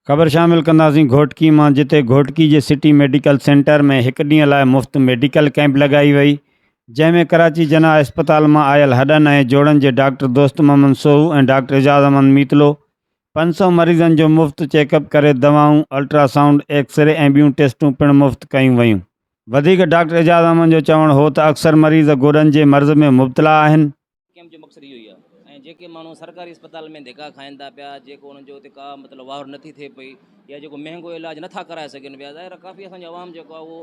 خبر شامل ڪنداسين گهوٽڪي مان جتي گهوٽڪي جي سٽي ميڊيڪل سينٽر ۾ هڪ ڏينهن لاء مفت ميڊيڪل ڪئمپ لڳائي وئي جنهن ۾ ڪراچي جناح اسپتال مان آيل هڏن ۽ جوڙن جي ڊاڪٽر دوست محمد سوهو ۽ ڊاڪٽر اعجاز احمد ميتلو 500 مريضن جو مفت چيڪ اپ ڪري دوائون، الٽرا سائونڊ، ايڪسري ۽ ٻيون ٽيسٽون پڻ مفت ڪيون ويون. وڌيڪ ڊاڪٽر اعجاز احمد جو چوڻ هو ته اڪثر مريض گوڏن جي مرض ۾ مبتلا آهن. ڪيمپ جو مقصد اهو ئي آهي ۽ جيڪي ماڻهو سرڪاري اسپتال ۾ ڌڪا کائن ٿا پيا جيڪو انهن جو اتي ڪا مطلب واهر نٿي ٿئي پئي يا جيڪو مهنگو علاج نٿا ڪرائي سگهن پيا ظاهر آهي ڪافي اسانجو عوام جيڪو آهي اهو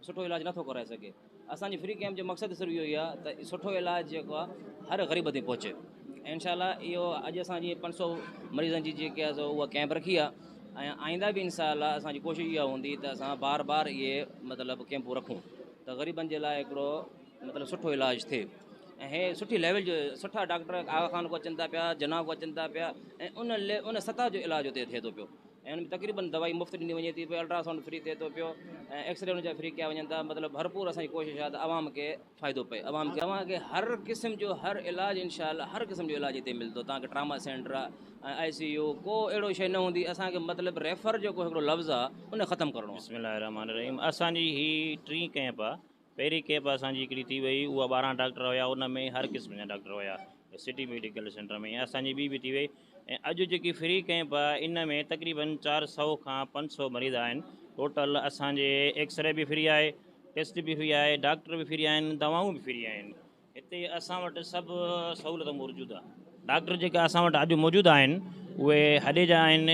سٺو علاج نٿو ڪرائي سگهي اسانجي فري ڪيمپ جو مقصد صرف اهو ئي آهي ته سٺو علاج جيڪو آهي هر غريب تائين پهچي ۽ انشاء الله اهو اڄ اسان جي 500 مريضن جي جيڪي آهي سو اها ڪيمپ رکي آهي ۽ آئنده به انشاء الله اسانجي ڪوشش اها هوندي ته اسان بار بار اهي مطلب ڪيمپون رکون ته غريبن جي لاء هڪڙو مطلب سٺو علاج ٿئي ۽ هي سٺي ليول جو سٺا ڊاڪٽر آغا خان کان اچن ٿا پيا جناح کان اچن ٿا پيا ۽ ان ان سطح جو علاج اتي ٿئي ٿو پيو ۽ ان ۾ تقريبن دوائي مفت ڏني وڃي ٿي پئي الٽرا سائونڊ فري ٿئي ٿو پيو ۽ ايڪسري ان جا فري ڪيا وڃن ٿا مطلب ڀرپور اسان جي ڪوشش آهي ته عوام کي فائدو پئي عوام کي توهان کي هر قسم جو هر علاج انشاء الله هر قسم جو علاج هتي ملندو توهان کي ٽراما سينٽر آهي ۽ آء سي يو ڪو اهڙو شيء نه هوندي اسان کي مطلب ريفر جيڪو هڪڙو لفظ آهي ان ختم ڪرڻو آهي. بسم الله الرحمٰن الرحيم اسان جي هي ٽين ڪئمپ آ پهرين ڪئمپ اسان جي هڪڙي ٿي وئي اها 12 ڊاڪٽر هيا ان ۾ هر قسم جا ڊاڪٽر هيا سٽي ميڊيڪل سينٽر ۾ اسان جي ٻي به ٿي وئي ۽ اڄ جيڪي فري ڪئمپ آهي ان ۾ تقريبن 400 کان 500 مريض آهن ٽوٽل اسان جي ايڪسري به فري آهي ٽيسٽ به فري آهي ڊاڪٽر به فري آهن دوائون به فري آهن هتي اسان وٽ سڀ سهولت موجود آهي. ڊاڪٽر جيڪي اسان وٽ اڄ موجود آهن اهي هڏي جا آهن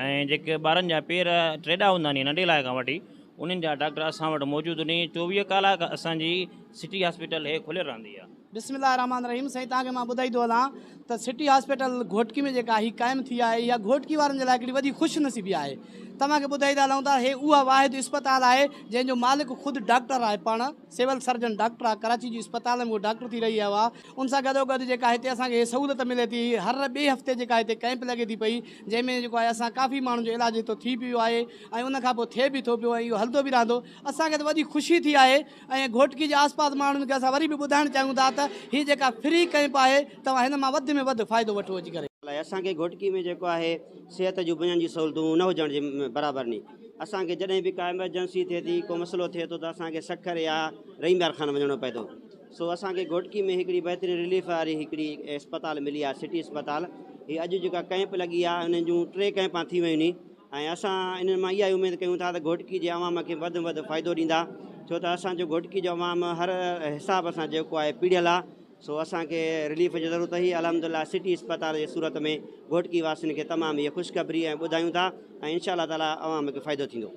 ۽ جيڪي ٻارن جا پير ٽيڏا هوندا آهن ننڍي لاء کان وٺي انهن جا ڊاڪٽر اسان وٽ موجود آهن 24 ڪلاڪ اسان جي سٽي هاسپيٽل هي کليل رهندي آهي. بسم الله الرحمٰن الرحيم سائين توهان کي مان ٻڌائيندو هلان ته سٽي هاسپيٽل گهوٽڪي ۾ جيڪا هي قائم ٿي آهي اها گهوٽڪي وارن جي لاء هڪڙي وڏي خوش نصيبي آهي توهان کي ٻڌائيندا هلون ته هي اها واحد اسپتال آهي جنهن جو مالڪ خود ڊاڪٽر آهي پاڻ سول سرجن ڊاڪٽر آ ڪراچي جي اسپتال ۾ اهو ڊاڪٽر ٿي رهي آيو آ ان سان گڏو گڏ جيڪا هتي اسان کي هي سهولت ملي ٿي هر ٻئي هفتي جيڪا هتي ڪئمپ لڳي ٿي پئي جنهن ۾ جيڪو آهي اسان ڪافي ماڻهن جو علاج هتو ٿي پيو آهي ۽ ان کان پوء ٿئي به ٿو پيو ۽ اهو هلندو به رهندو اسان کي ته وڏي خوشي ٿي آهي ۽ گهوٽڪي جي آس پاس ماڻهن کي اسان وري به ٻڌائڻ چاهيون ٿا ته هي جيڪا فري ڪئمپ آهي توهان هن مان وڌ ۾ وڌ فائدو وٺو اچي ڪري. لاء اسان کي گهوٽڪي ۾ جيڪو آهي صحت جون بنيادي سهولتون نه هجڻ جي برابر ني اسان کي جڏهن به ڪا ايمرجنسي ٿئي ٿي ڪو مسئلو ٿئي ٿو ته اسان کي سکر يا رحيم يار خان وڃڻو پئي ٿو سو اسان کي گهوٽڪي ۾ هڪڙي بهترين رليف واري هڪڙي اسپتال ملي آهي سٽي اسپتال هي اڄ جيڪا ڪئمپ لڳي آهي انهن جون ٽي ڪئمپان ٿي ويون ني ۽ اسان انهن مان اها ئي اميد ڪيون ٿا ته گهوٽڪي جي عوام کي وڌ ۾ وڌ فائدو ڏيندا ڇو ته اسان جو گهوٽڪي جو عوام هر حساب سان جيڪو آهي پيڙهيل آهي سو اسان کي رليف جي ضرورت هئي الحمدلله سٽي اسپتال جي صورت ۾ گهوٽڪي واسين کي تمام هيء خوشخبري ۽ ٻڌايون ٿا ۽ انشاء الله تعالي عوام کي فائدو ٿيندو.